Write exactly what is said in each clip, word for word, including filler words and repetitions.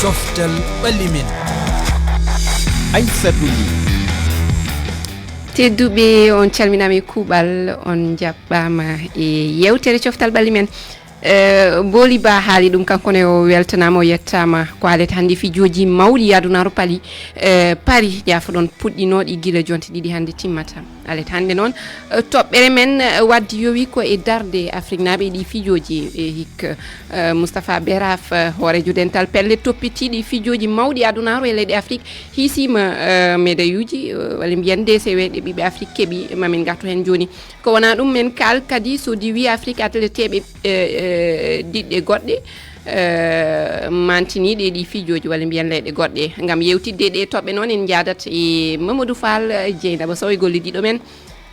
Coftal ɓalli men. Aissatouli. Tedduɓe, on calminaama e kuuɓal, on njaɓɓaama e yeewtere coftal ɓalli men. Eh, Booli Ba haali ɗum, kanko ne o weltanaama, o yettaama. Ko alet hannde fijooji mawɗi adunaaru pali, eh, pari, jaafoɗon puɗɗinooɗi gila jonte ɗiɗi hannde timmata. Alet hannde noon, eh, toɓɓere men, eh, waddi yowi ko e darde Afriknaaɓe e ɗi fijooji e hik. Eh, Moustapha Beraf, eh, hooreejo dental pelle toppitiiɗi fijooji mawɗi adunaaru e leyɗe Afrik, hiisiima, eh, medayuuji, eh, walla mbiyen D C W ɗe ɓiɓɓe Afrik keɓi, mamin ngartu heen jooni. Ko wonaa ɗum, men kaal kadi so diwi Afrik atleteeɓe, eh, eh, diɗɗe goɗɗe, eh, mantiniiɗe e ɗi fijooji walla mbiyen leyɗe goɗɗe. Ngam yeewtidde ɗe toɓɓe noon, en njaadat e Mamadou Fall, eh, Dieynaba Sow e gollidiiɗo men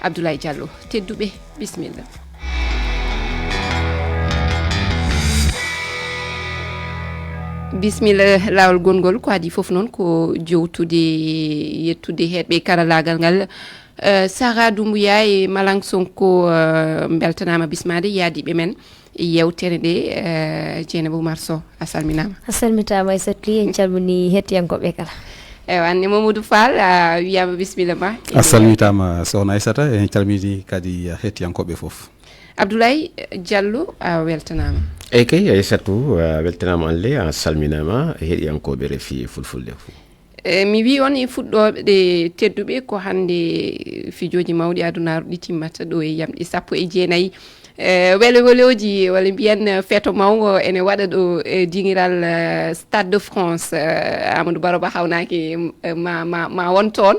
Abdoulaye Diallo. Tedduɓe, bisimilla. Bisimilla, laawol gonngol ko adii fof noon ko jowtude, yettude heeɗɓe karallaagal ngal. Eh, Sara Doumbouya e Malang Sonko, eh, mbeltanaama bismaade, yaadiiɓe men e yeewtere nde, eh, Dieynaba Oumar Sow, a salminaama. A salmitaama, Aissatouli, en calminii heɗtiyankooɓe kala. Ewa, anne Mamadou Fall, a wiyaama bisimilla ma. A salmitaama, Sohna Aissata, en calminii kadi heɗtiyankooɓe fof. Abdoulaye Diallo, a weltanaama. Eey kay, Aissatou, a weltanaama, Alla, a salminaama, e heɗiyankooɓe Rfi Fulfulde fof. Eh, mi wii on e fuɗɗooɓe tedduɓe, ko hannde fijooji mawɗi adunaaru ɗi timmata ɗo e yamɗi sappo e jeenayi. Eh, wele welooji, walla mbiyen, eh, feeto mawngo ene waɗa ɗo e dingiral, eh, Stade de France. Eh, Amadou Baro Ba hawnaaki, eh, ma, ma, ma won toon.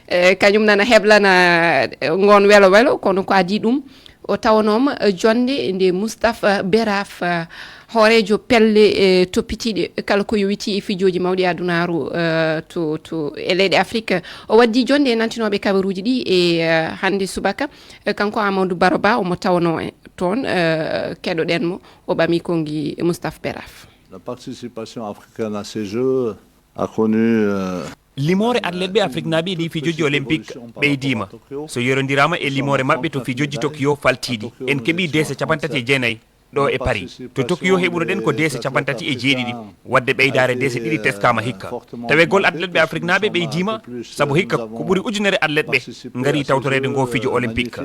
Eh, kañum nana heblana, eh, ngoon welo welo, kono ko adii ɗum, o tawanooma, eh, jonnde nde Moustapha Beraf, eh, hooreejo pelle, eh, toppitiiɗe kala ko yowitii e fijooji mawɗi adunaaru, eh, to, to e leyɗe Afrik. O waddi jonnde e nantinooɓe kabaruuji ɗi e, eh, hannde subaka, eh, kanko Amadou Baro Ba omo tawanoo en toon, eh, keɗoɗen mo, o ɓami konngi Moustapha Beraf. La participation africaine à ces Jeux a connu, euh, Limoore atletɓe Afriknaaɓe e ɗi fijooji Olympique ɓeydiima. So yerondiraama e limoore maɓɓe to fijooji Tokyo faltiiɗi, en keɓii deese capantati e jeenayi ɗo e Paris. To Tokyo heɓunoɗen ko deese capantati e jeeɗiɗi, waɗde ɓeydaare deese ɗiɗi teskaama hikka. Tawegol atletɓe Afriknaaɓe ɓeydiima, sabu hikka ko ɓuri ujunere atletɓe ngarii tawtoreede ngoo fijo Olympique.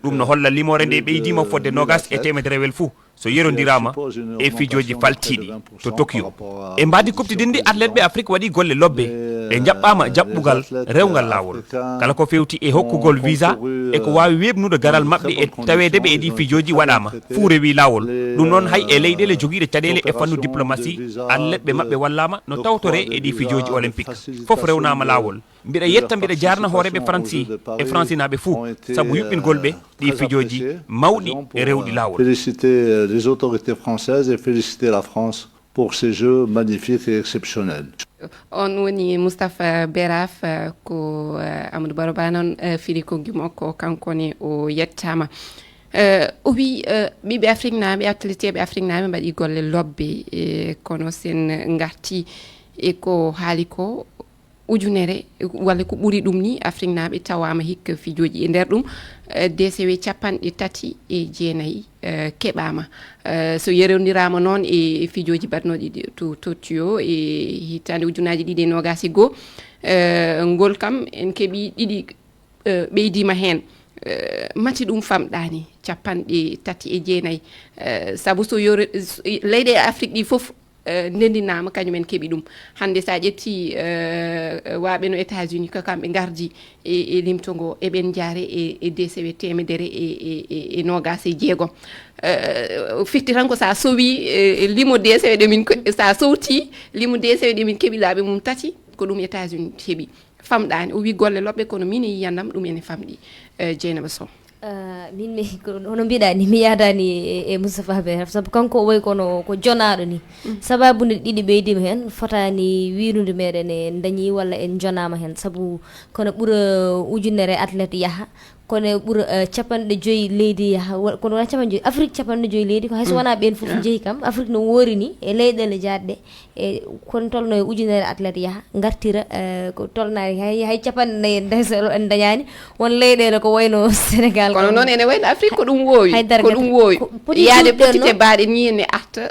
Ɗum no holla limoore nde ɓeydiima fodde noogas e teemederewel fuu, so yerondiraama e fijooji faltiiɗi to Tokyo. E mbaadi kuɓtidinndi, atletɓe Afrik waɗi golle lobbe, ɓe njaɓɓaama jaɓɓugal rewngal laawol. Kala ko feewti e hokkugol visa e ko waawi weeɓnude garal maɓɓe e taweede ɓe e ɗi fijooji waɗaama, fuu rewii laawol. Ɗum noon, hay e leyɗeele jogiiɗe caɗeele e fannu diplomasi, atletɓe maɓɓe wallaama no tawtoree e ɗi fijooji Olympique. Fof rewnaama laawol. Mbiɗa yetta, mbiɗa jaarna hooreeɓe Faransi e Faransinaaɓe fuu, sabu yuɓɓingol ɓe ɗi fijooji mawɗi e rewɗi laawol. Féliciter, euh, les autorités françaises et féliciter la France pour ces Jeux magnifiques et exceptionnels. On woni Moustapha Beraf, euh, ko, euh, Amadou Baro Ba noon, euh, firi konngi makko, kanko ne o yettaama. Euh, o wi, euh, ɓiɓɓe Afriknaaɓe, atleteeɓe Afriknaaɓe mbaɗi golle lobbe, eh, kono sen ngarti e ko haali ko, ujunere walla ko ɓuri ɗum ni Afriknaaɓe tawaama hikka fijooji. E nder ɗum, eh, D C W capanɗe tati e jeenayi, eh, keɓaama. Eh, so yerondiraama noon e fijooji baɗnooɗi ɗi to Tokyo e hitaande ujunnaaji ɗiɗi e noogaas e goo, eh, ngol kam en keɓii ɗiɗi, eh, ɓeydiima heen. Eh, mati ɗum famɗaani, capanɗe tati e jeenayi. Eh, sabu so yore-, so, leyɗe Afrik ɗi fof, eh, ndendinaama, kañum en keɓi ɗum. Hannde, so a ƴetti, eh, waaɓe no États-Unis, ko kamɓe ngardi e, e limto ngo, eɓen njaare e, e D C W teemedere e, e, e, e noogaas e jeegom. Eh, firti tan ko so a sowi, eh, limo D C W ɗe min ko-, so a sowti limo D C W ɗe min keɓi laaɓi mum tati, ko ɗum États-Unis heɓi. Famɗaani. O wi golle lobbe, kono min e yiyannam ɗum ene famɗi. Eh, Dieynaba Sow. Ah, min mi, ko, hono mbiɗa ni, mi yaadaani e, e Moustapha Beraf, sabu kanko o wayi kono ko jonaaɗo ni. Sababu nde ɗiɗi ɓeydiima heen, fotaani wiirude meɗen en dañi walla en jonaama heen, sabu kono ɓura ujunere athlète yaha, kono ɓura, eh, capanɗe joyi leydi yaha, wa-, kono wona capanɗe joyi, Afrique capanɗe joyi leydi, ko hay so wonaa ɓeen fof njehi kam, Afrique no woori ni, e leyɗeele jaadɗe, e kono tolno e ujunere athlète yaha, ngartira, eh, ko tolnaani hay, hay capanɗe nayi en dañ-, en dañaani, won leyɗeele ko wayno Sénégal. Kono noon ene wayno Afrique ko ɗum woowi, haydara ko ɗum woowi. Yaade potite baaɗe ni ene arta.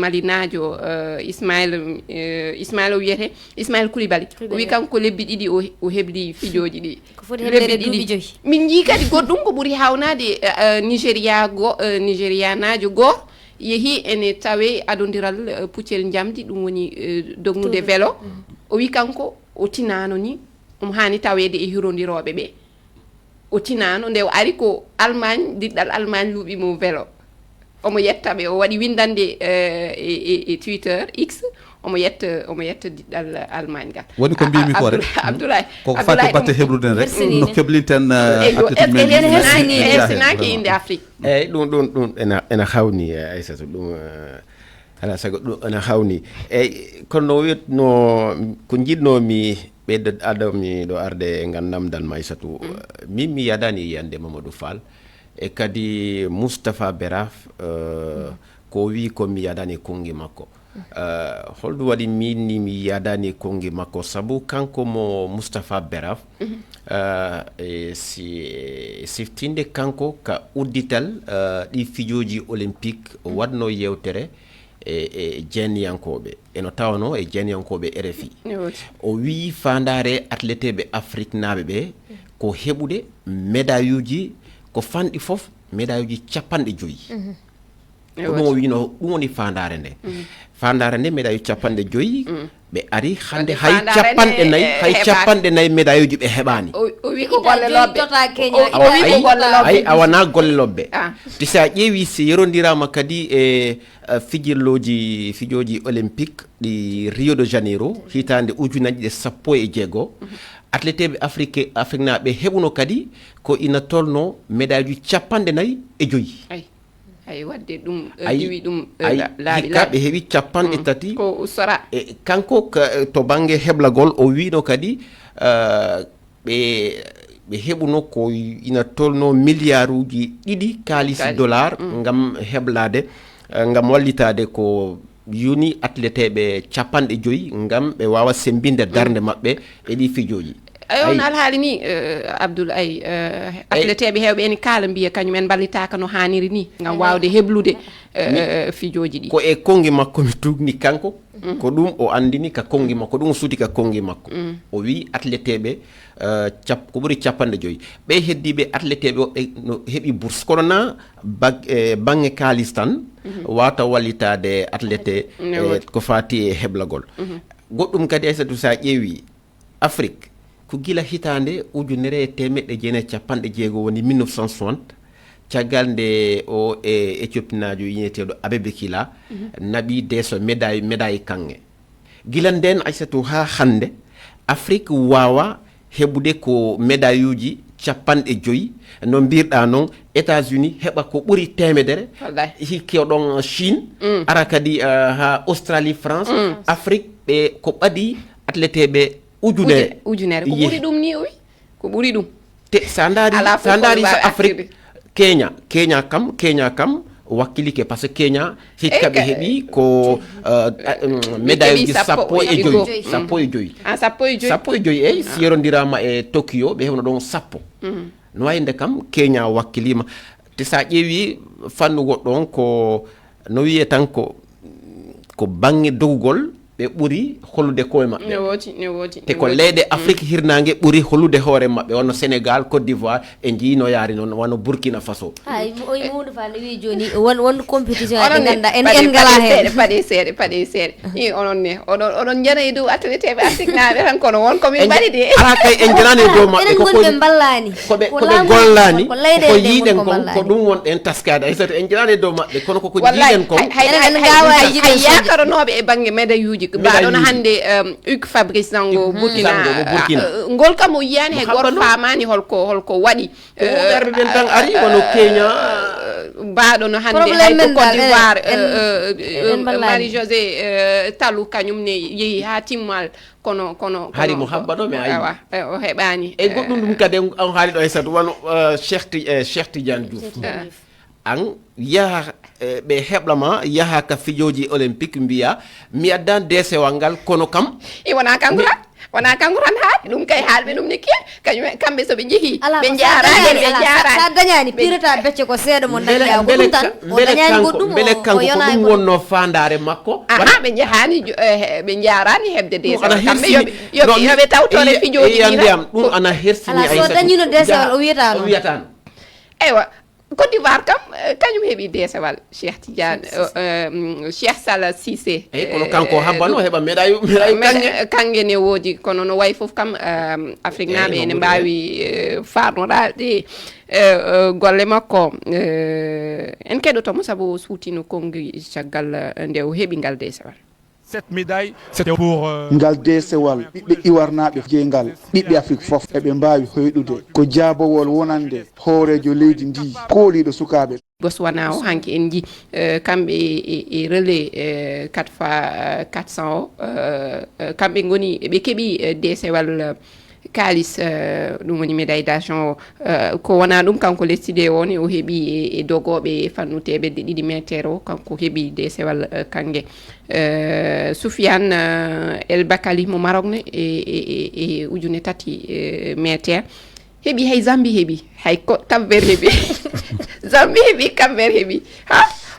malinaajo, eh, Ismail, eh, Ismail o wiyete Ismail Koulibaly. O wi Koulibaly. Kanko lebbi ɗiɗi o, o hebli fijooji ɗi. Ko foti Lebbi hebleede ɗiɗi. Duuɓi joyi. Min njii kadi goɗɗum ko ɓuri hawnaade, eh, eh, Nigeria go, eh, Nigerianaajo goo yehi ene tawe adondiral, eh, puccel njamdi, ɗum woni, eh, dognude Tour. Velo. O wi kanko o tinaano ni omo haani taweede e hirondirooɓe ɓe. O tinaano nde o ari ko Allemagne, diɗɗal Allemagne luuɓi mo Velo. Omo yetta ɓe, o waɗi winndannde, eh, e, e, e Twitter X, omo yetta, omo yetta diɗɗal Allemagne gal. Woni ko mbimi ko rek. Abdoulaye, Koko fati batte heblude en rek. No keblinten, eh, Eyo, attitude men. est-ce que en hesinaaki? Hesinaaki inde Afrique. Eyyi, ɗum ɗum ɗum ena ena hawni, eh, Aissatou, ɗum, eh, ala sago ɗum ena hawni. Eyyi, kono no wiyatno, ko jiɗnomi ɓeyde adami ɗo arde e ngandam dal ma Aissatou, min mi yadani yiyande Mamadou Fall e kadi Moustapha Beraf, eh, ko wi ko mi yadani konngi makko. Eh, holɗum waɗi min ni mi yadani konngi makko? Sabu kanko mo Moustapha Beraf, eh, e si e siftinde kanko ka uddital, eh, ɗi fijooji olympique, o waɗno yewtere E e jeenyankooɓe, eno tawanoo e jeenyankooɓe R F I. O wii faandaare atleteeɓe afriknaaɓe ɓee ko heɓude medayuuji, ko fanɗi fof medayuuji capanɗe joyi. Ko ɗum o wiino, ɗum woni faandaare nde. Faandaare nde medayuuji capanɗe joyi, ɓe ari hannde hay capanɗe nayi, hay capanɗe nayi medayuuji ɓe heɓaani. O wi ko golle lobbe. Ay, a wonaa golle lobbe. Te so a ƴeewi, si yerondiraama kadi e uh, fijirlooji, fijooji olympique ɗi Rio de Janeiro, hitaande ujunaji ɗe sappo e jeego, atleteeɓe Afrique, Afriknaaɓe heɓuno kadi ko ina tolno medayuuji capanɗe nayi e joyi. Ay, ay, waɗde ɗum, eh, ay, diwi ɗum, eh, ay, la-, laaɓi hikka laaɓi. Ɓe heɓi capanɗe tati. Ko usora. E kanko ka, to bannge heblagol, o wiino kadi, eh, ɓe, ɓe heɓuno ko ina tolno miliyaaruuji ɗiɗi kaalis dollar ngam heblaade, eh, ngam wallitaade ko yoni atleteeɓe capanɗe joyi ngam ɓe waawa semmbinde darnde maɓɓe e ɗii fijooji. Ay, on alhaali ni, eh, Abdoul, ay, eh, atleteeɓe heewɓe ene kaala mbiya kañum en mballitaaka no haaniri ni ngam waawde heblude, eh, eh, fijooji ɗi. Ko e konngi makko mi tuugni kanko, ko ɗum o anndini ka konngi makko, ɗum o suuti ka konngi makko. O wii atleteeɓe, eh, cap-, ko ɓuri capanɗe joyi. Ɓe heddiiɓe atleteeɓe woɓɓe no heɓi bourse. Kono na bag-, eh, baŋŋe kaalis tan waawata wallitaade atlete, eh, ko faati e heblagol. Goɗɗum kadi, Aysatu, so a ƴeewi Afrik, ko gila hitaande ujunere e teemeɗɗe jeenayi e capanɗe jeego woni mille neuf cent soixante, caggal nde o e Etiopinaajo ineteeɗo Abe Bekila naɓi deeso médaille, médaille kaŋŋe. Gila ndeen, Aysatu, haa hannde, Afrik waawa heɓude ko médailluuji capanɗe joyi. No mbirɗaa noon, États-Unis heɓa ko ɓuri teemedere. Wallahi. Hikki o ɗon Chine, ara kadi, ah, haa Australie, France, Afrik, ɓe ko ɓadi atleteeɓe ujunere. Ujunere. Ko ɓuri ɗum ni, o wi? Ko ɓuri ɗum. Te so a ndaari, so a ndaari so Afrik, Kenya, Kenya kam, Kenya kam wakkilike, parce que Kenya hikka ɓe heɓi ko, eh, médaille ji sappo e joyi, sappo e joyi. Ah, sappo e joyi? Sappo e joyi, eyi, si yerondiraama e Tokyo, ɓe heɓno ɗon sappo. No wayi nde kam, Kenya wakkiliima. Te so a ƴeewi fannu goɗɗo on, ko no wiyee tan ko, ko baŋŋe dogugol, ɓe ɓuri holude koye maɓɓe. Ne woodi, ne woodi. Te ko leyɗe Afrik hirnaange ɓuri holude hoore maɓɓe, wano Sénégal, Côte d'Ivoire, e njii no yaari noon, wano Burkina Faso. Hay, mo-, oyi Mamadou Fall wiyi jooni, won, won compétition ɓe ngannduɗaa en, en ngalaa heen. Paɗe seeɗa, paɗe seeɗa. I, onon ne, oɗon, oɗon njana e dow atleteeɓe Afrik naaɓe tan, kono won ko min mbaɗi de. Alaa kay, en njanaani e dow maɓɓe, ko ɓe mballaani. Ko ɓe, ko ɓe gollaani, ko ko yiiɗen kon, ko ɗum wonɗen taskaade. Hay so en njanaani e dow maɓɓe, kono ko ko jiiɗen kon. Hay, hay, hay, hay, hay yaakaronooɓe e baŋŋe medayuuji, mbaɗono hannde, um, Hugues Fabrice Zango, Burkina. Zango mo Burkina. Ah, ngol kam o yiyaani hay gooto faamaani holko, holko waɗi. Ko ɓerɓe ɓen tan ari, wano Kenya. Mbaɗono hannde hay to Côte d'Ivoire, eh, eh, Marie José, eh, Talou, kañum ne yehi haa timmal. Kono, kono, hari mo habba ɗo, mi ayi. Awa, eh, o heɓaani. E goɗɗum ɗum kadi, on haali ɗo, Aysatu, wano, eh, Cheikh Ti-, eh, Cheikh Tidiane Diouf. An yaha, eh, ɓe heɓla ma, yaha ka fijooji olympique, mbiya, mi addan deesewal ngal, kono kam. I wona kanko tan, wona kanko tan haali, ɗum kay haalɓe ɗum ne kiya, kañum, kamɓe so ɓe njehi, ɓe njaaraani, ɓe njaaraani. Sa dañaani, pirata becce ko seeɗa mo dañɗa, ko ɗum tan, o dañaani goɗɗum, mbele kanko ko ɗum wonno faandaare makko? Aha, ɓe njahaani, eh, ɓe njaaraani heɓde deesewal. Kamɓe yoɓe, yoɓe, yoɓe taw toon e fijooji ɗi tan. Ɗum ana hersini. Ala, so dañino deesewal, o wiyata noon. O wiyata noon. Eywa, Côte d'Ivoire kam, eh, kañum heɓi deesewal, Cheikh Tidiane, eh, mm, Cheikh Salah Cissé. Eyi, kono kanko habbano heɓa médaille, médaille kaŋŋe. Kaŋŋe ne woodi, kono no wayi fof kam, eh, Afriknaaɓe ene mbaawi, eh, faarnoraade, eh, eh, golle makko. Eh, en keɗoto mo sabu o suutino konngi caggal, eh, nde o heɓi ngal deesewal. Cette médaille, c'était pour, euh, ngal deesewal, ɓiɓɓe iwarnaaɓe jeyngal, ɓiɓɓe Afrik fof, eɓe mbaawi hoyɗude. Ko jaabawol wonande hooreejo leydi ndi, kooliiɗo sukaaɓe. Botswana o, hanki en nji, eh, kamɓe e, e, e relais, eh, quatre fois, eh, quatre cents o, eh, eh, kamɓe ngoni, ɓe keɓi, eh, deesewal, eh, kaalis, eh, ɗum woni médaille d'argent o. Eh, ko wona ɗum, kanko lettide o ne, o heɓi e, e dogooɓe e fannu teemedde ɗiɗi meter o, kanko heɓi deesewal, eh, kaŋŋe. Eh, Soufiane, eh, El Bakali mo Maroc ne, e, e, e, e ujune tati, eh, meter. Heɓi, hay Zambie heɓi, hay ko Cap Vert heɓi. Zambie heɓi, Cap Vert heɓi. Ha?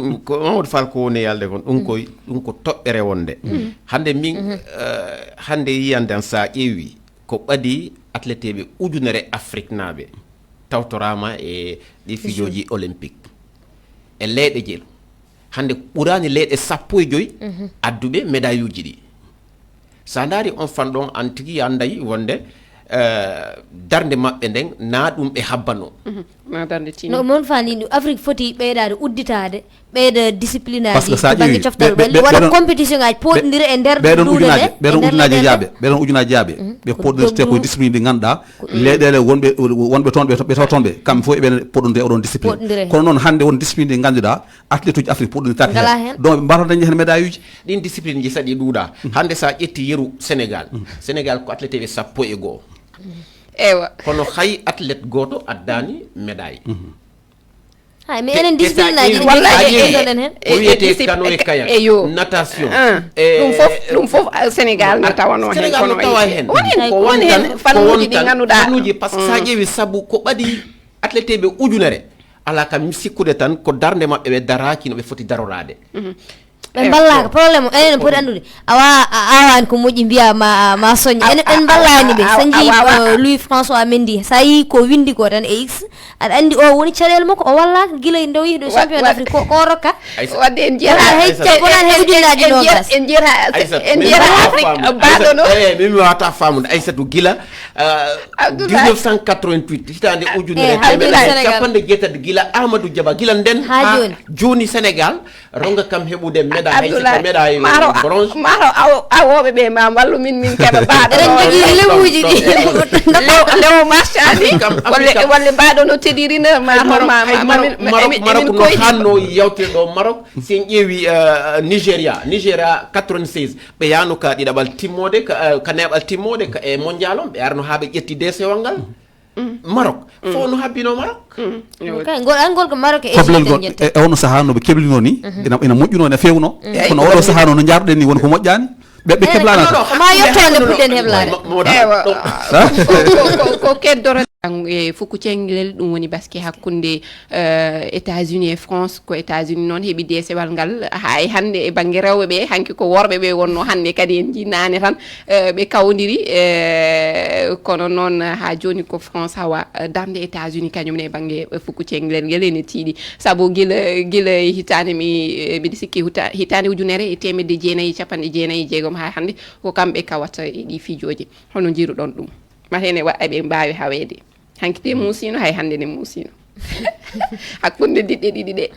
ɗum ko Mamadou Fall ko woni yalde kon, ɗum koy ɗum ko toɓɓere wonde. Hannde min, eh, hannde yiyande an, so a ƴeewi ko ɓadi atleteeɓe ujunere Afriknaaɓe tawtoraama e ɗi fijooji olympique e leyɗe jeelu. Hannde ɓuraani leyɗe sappo e joy adduɓe médaille uji ɗi. So a ndaari on fan ɗon, an tigi a annday wonde, eh, darnde maɓɓe nden na ɗum ɓe habbanoo. Na darnde tini. No mon fani ɗum, Afrique foti ɓeydaade udditaade, ɓeyda discipline aji. Parce que so a ƴeewi, bannge coftal ɓe- ɓe- ɓe- waɗa ɓe ɗon- compétition aji poɗndire e nder ɓe ɗon duɗe ujunaaji ɗe, ɓe ɗon e nder ujunaaji leyɗe yaaɓe, ɓe ɗon ujunaaji yaaɓe. Ɓe poɗndirte ko discipline ɗi ngannduɗaa leyɗeele wonɓe wonɓe toon, ɓe ɓe tawa toon ɓe, kamɓe fof eɓe poɗnde oɗon discipline. Poɗndire. Kono noon hannde won discipline ɗi ngannduɗaa athlète uji Afrique poɗndirtaake. Ngala heen. Donc ɓe mbaɗata dañde heen médaille uji. Ɗin discipline ji saɗi ɗuuɗa. Hannde so a ƴetti yeru Sénégal, Sénégal ko athlète ɓe sappo e goo. Ewa. Kono hay athlète gooto addaani médaille. Hay mi enen discipline aji ɗi Wallahi. Ɓeydoɗen heen. Ko wiyetee canoë kayak, natation. Ɗum fof, ɗum fof, uh, Sénégal no tawanoo heen. Sénégal no tawa heen. Won heen ko won heen fannuuji ɗi ngannduɗaa fannuuji, parce que so a ƴeewi, sabu ko ɓadi athlète ɓe ujunere, alaa kam mi sikkude tan ko darnde maɓɓe ɓe daraaki no ɓe foti daroraade. Ɓe mballaaka. Problème o enen poti anndude, awa a aawani ko moƴƴi mbiya ma ma soññe. Enen en mballaani ɓe. So njii Louis François Mendy, so a yii ko winndi ko tan e X, aɗa anndi o woni caɗeele makko, o wallaaka gila e nde o yihi ɗo champion d'Afrique ko ko rokka. Wadde en jiyata Hay cappanaani hay ujunnaaji nogas. En jiyata en jiyata Afrique baaɗono. Min mi wata famude Aysatu gila, uh, dix-neuf cent quatre-vingt-huit, hitaande ujunere teemedde capanɗe jeetati gila Amadou Diaba, gila nden ha jooni Sénégal ronga kam heɓude médaille, hay so ko médaille bronze. Maro awooɓe ɓe ma mballu min, min keɓa baaɗo. Eɗen jogii lemuuji ɗi. Lewo marchandi walle mbaɗo no teɗirina ma. Maroc no hanno yawtire ɗo Maroc. Si en ƴeewi, uh, Nigeria, Nigeria quatre-vingt-seize, ɓe yano ka ɗiɗaɓal timmode, ka, uh, ka neɓal timmode ka e mondial on, ɓe arno ha ɓe ƴetti desewal ngal. Maroc fof no habbino Maroc. Kay ngol angol ko Maroc e Égypte en ƴetta. E ono saha no ɓe keblino ni, ina ina moƴƴuno, ina fewno. Kono oɗo saha no no jarɗen ni won ko moƴƴani. Ɓe ɓe keblana ko. Ma yetto nde puɗɗen heblade. Ko keddoro. Ang-, e fukku cenngilel, ɗum woni basket hakkunde, eh, États-Unis e France. Ko États-Unis noon heɓi deesewal ngal haa e hannde e bannge rewɓe ɓe. Hanki ko worɓe ɓe wonno, hannde kadi en njii naane tan, eh, ɓe kawndiri, eh, kono noon haa jooni ko France hawa, eh, darnde États-Unis kañum ne e bannge, eh, fukku cenngilel ngel ene tiiɗi. Sabu gila, gila e hitaande mi, eh, mbiɗa sikki huta-, hitaande ujunere e teemedde jeenayi e capanɗe jeenayi e jeegom haa hannde ko kamɓe kawata e ɗi fijooji. Hono njiiruɗon ɗum? Mate ene waɗa ɓe mbaawi haweede. Hanki de muusino, hay hannde ne muusino. Hakkunde diɗɗe ɗiɗi ɗe.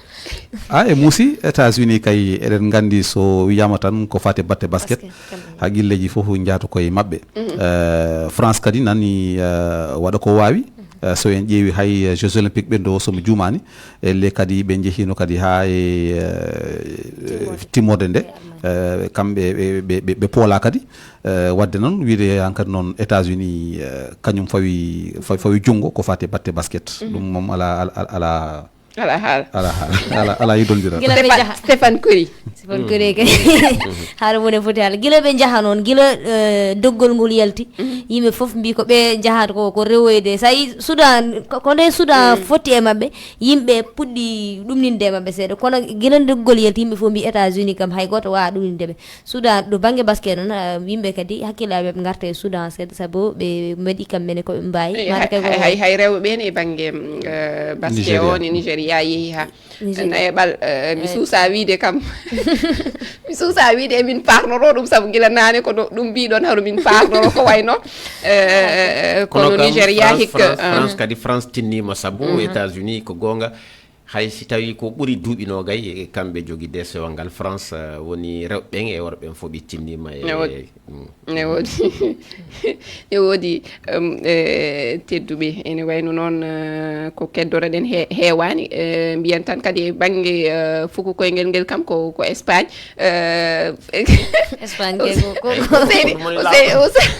A e muusi, États-Unis kay eɗen nganndi so wiyaama tan ko faati batte basket. Basket, kam. Haqqilleeji fof njahata koye maɓɓe. Eh, France kadi nani, eh, waɗa ko waawi. Eh, so en ƴeewi hay, eh, Jeux Olympiques ɓen ɗo, so mi juumaani, elle kadi ɓe njehiino kadi haa e, eh, timmorde nde. Eh, kamɓe ɓe, ɓe, ɓe, ɓe poolaa kadi. Eh, waɗde noon, wiyde hankadi noon États-Unis, eh, kañum fawi, fawi, fawi junngo ko faati batte basket. Ɗum moom alaa, alaa, alaa, alaa, alaa haala, alaa, alaa yiɗondiral. Gila ɓe Stéphane, njaha. Stéphane Coly. Stéphane Coly kay. Haala mum ne foti haala. Gila ɓe njaha noon, gila, eh, doggol ngol yalti. Yimɓe fof mbii ko ɓe njahata ko, ko rewoyde. So a yii Soudan, ko, ko nde Soudan foti e maɓɓe, yimɓe puɗɗi ɗumninde e maɓɓe seeɗa. Kono gila doggol yalti, yimɓe fof mbii États-Unis kam hay gooto waawaa ɗumninde ɓe. Soudan, ɗo bannge basket noon, ah, yimɓe kadi hakkillaaɓe ɓe ngarta e Soudan seeɗa, sabu ɓe mbaɗi kam mene ko ɓe mbaawi. Eh, maata hay, kay ko hay, hay rewɓe ɓeen e bannge, mm, eh, basket Nigeria. O ne Nigeria yehi haa Nigeria. Nayeɓal, eh, mi Eh. suusa wiide kam. Mi suusa wiide emin paarnoro ɗum, sabu gila naane ko ɗo, ɗum mbiɗon haru min paarnoro ko wayno. Eh, eh, eh, kono kono kam Nigeria France, hikka, France, eh. France kadi France tinniima, sabu États-Unis ko goonga. Hay si tawii ko ɓuri duuɓi noogay, e kamɓe jogi deesewal ngal France, eh, woni rewɓe ɓen e worɓe ɓen fof ɓe tinniima e Ne woodi. Mm. Ne woodi. Ne woodi, em, eh, tedduɓe. Ene wayno noon, eh, ko keddoroɗen he-, heewaani. Eh, mbiyen tan kadi e bannge, eh, fuku koyngel ngel kam ko, ko Espagne. Eh, Espagne kay ko, ko, ko Ousseyni, Ousseyni, Ousseyni,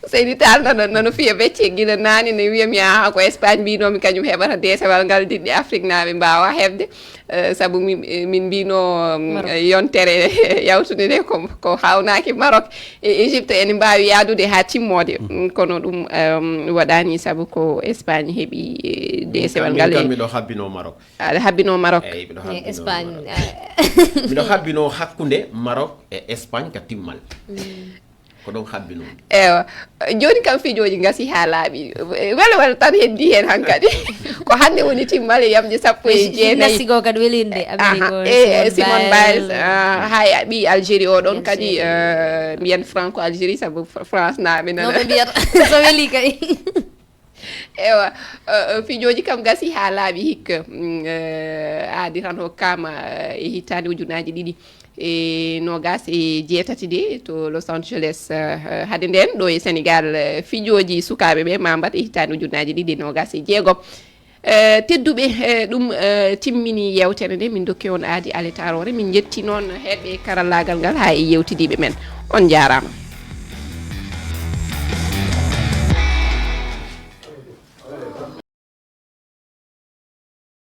Ousseyni Tall nana, nana fiya becce gila naane, ne wiya mi, "Aha, ko Espagne mbinoomi, kañum heɓata deesewal ngal, diɗɗe Afrique naaɓe mbaawa heɓde." Eh, sabu min, eh, min mbino, mm, Maroc. Eh, yontere yawtunde nde ko, ko hawnaaki Maroc e Égypte ene mbaawi yaadude haa timmoode. Mm, kono ɗum, em, waɗaani sabu ko Espagne heɓi, eh, deesewal ngal. Min kam e miɗo habbino Maroc. Aɗa habbino Maroc? Eyi, miɗo Eh, habbino Espagne, Maroc. Ah. Miɗo habbino hakkunde Maroc e Espagne ka timmal. Mm. Ko ɗon habbinoo. Ewa. Jooni kam, fijooji ngasi haa laaɓi. Wele wele tan heddi heen hankadi. Ko hannde woni timmal e yamje sappo e jeenayi. Gymnastique o kadi welinde, Amérique o, aha, e, Simone e, Simone Biles. Biles, ah, haa e ɓii Algérie o ɗon kadi, Algérie. Eh, mbiyen Franco Algérie, sabu Fr-, France naaɓe nana. No ɓe mbiyata, so weli kay. Ewa, eh, eh, fijooji kam gasi haa laaɓi hikka. Mm, eh, aadi tan hokkaama, eh, e hitaande ujunaaji ɗiɗi e noogaas e jeetati de to Los Angeles. Eh, hade ndeen ɗo e Senegal, eh, fijooji sukaaɓe ɓe ma mbaɗ e hitaande ujunaaji ɗiɗi e noogaas e jeegom. Eh, tedduɓe, eh, ɗum, eh, timmini yeewtere nde. Min dokki on aadi aletaroore. Min njetti noon heɗɓe karallaagal ngal haa e yeewtidiiɓe men. On njaaraama.